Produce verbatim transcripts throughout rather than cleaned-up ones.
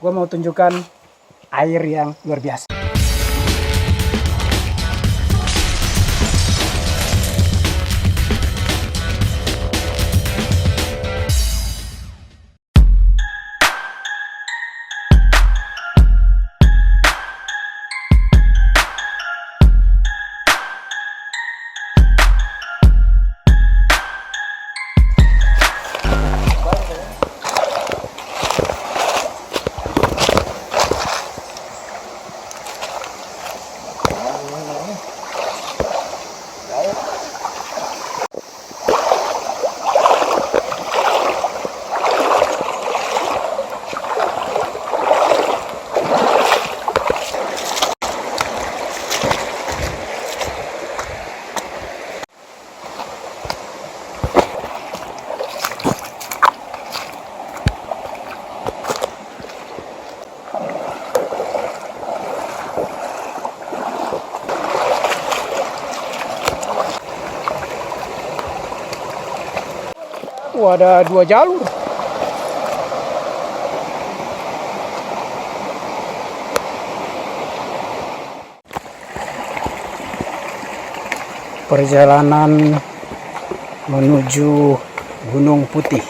Gua mau tunjukkan air yang luar biasa. Wah, ada dua jalur. Perjalanan menuju Gunung Putih.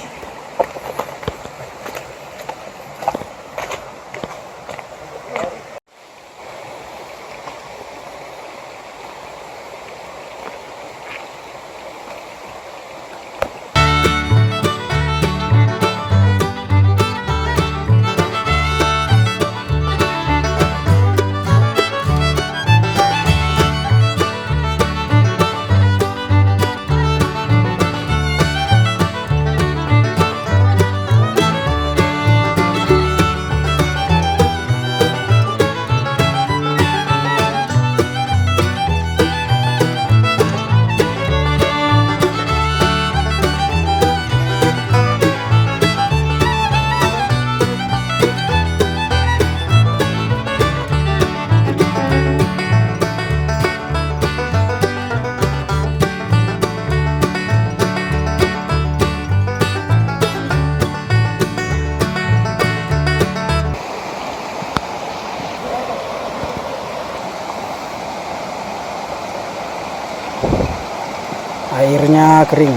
Airnya kering.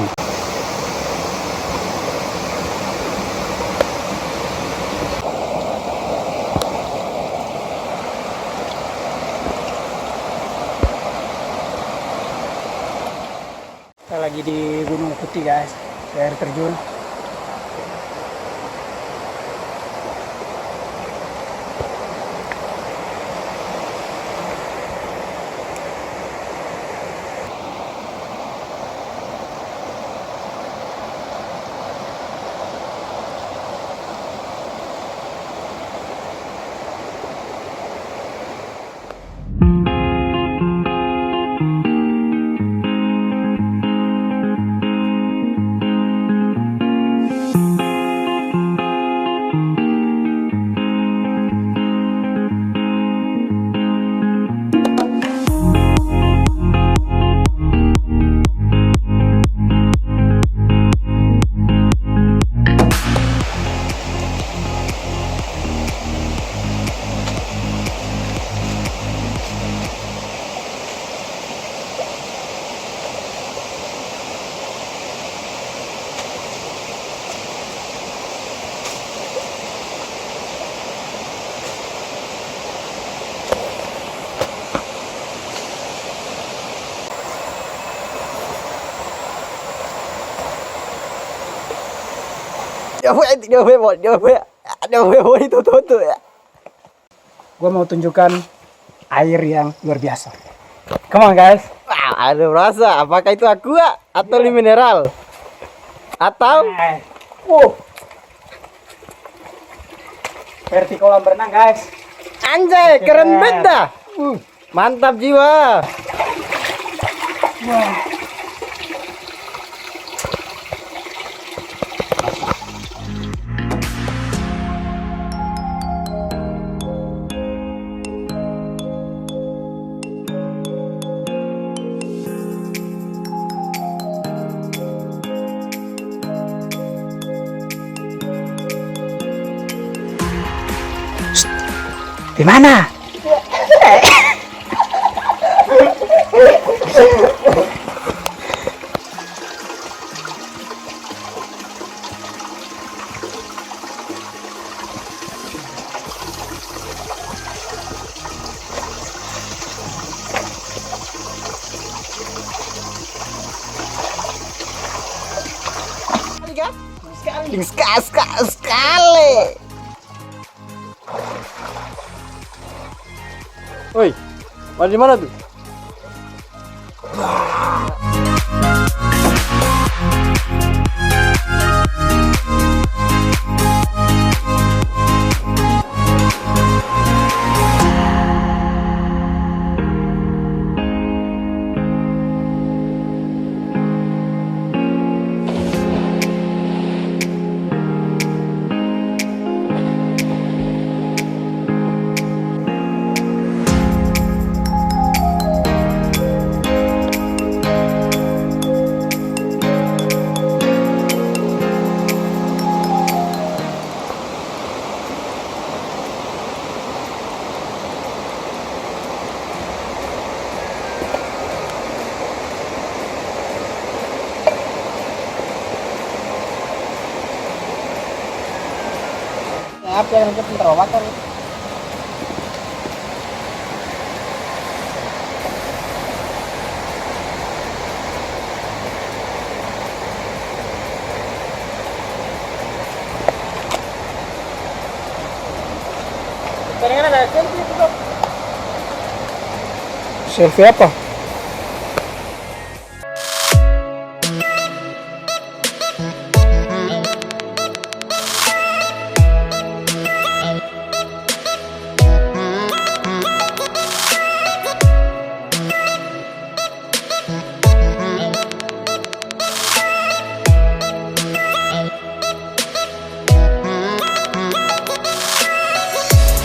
Kita lagi di Gunung Putih, guys, di air terjun. Dia boleh, dia boleh, dia boleh, dia boleh itu tuh, tuh ya. Gua mau tunjukkan air yang luar biasa. Come on, guys. Wah, ada rasa. Apakah itu aqua atau mineral? Atau? Eh. Wow. Seperti kolam renang, guys. Anjay, keren. Keren. Beda. Uh, mantap jiwa. Wah. Di mana? Sekali, kan? Sekali. Ska-, ska-, sekali. Oi, ada di mana tuh? Apa yang nanti pintar bakar? Selfie apa?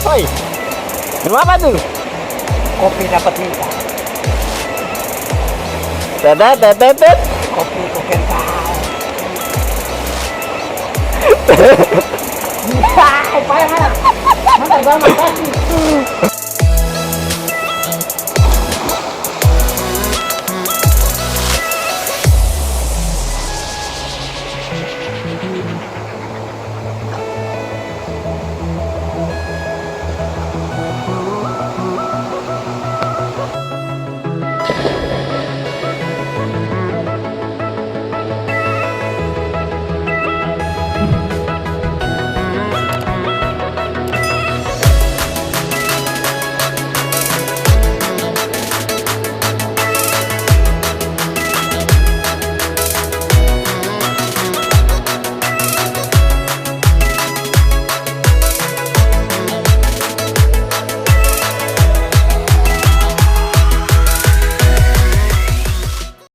Hoi, minum apa tuh? Kopi dapat minta. Tetet, tetet, tet. Kopi ku kental. Hai, payah mana? Mana bang, kasih.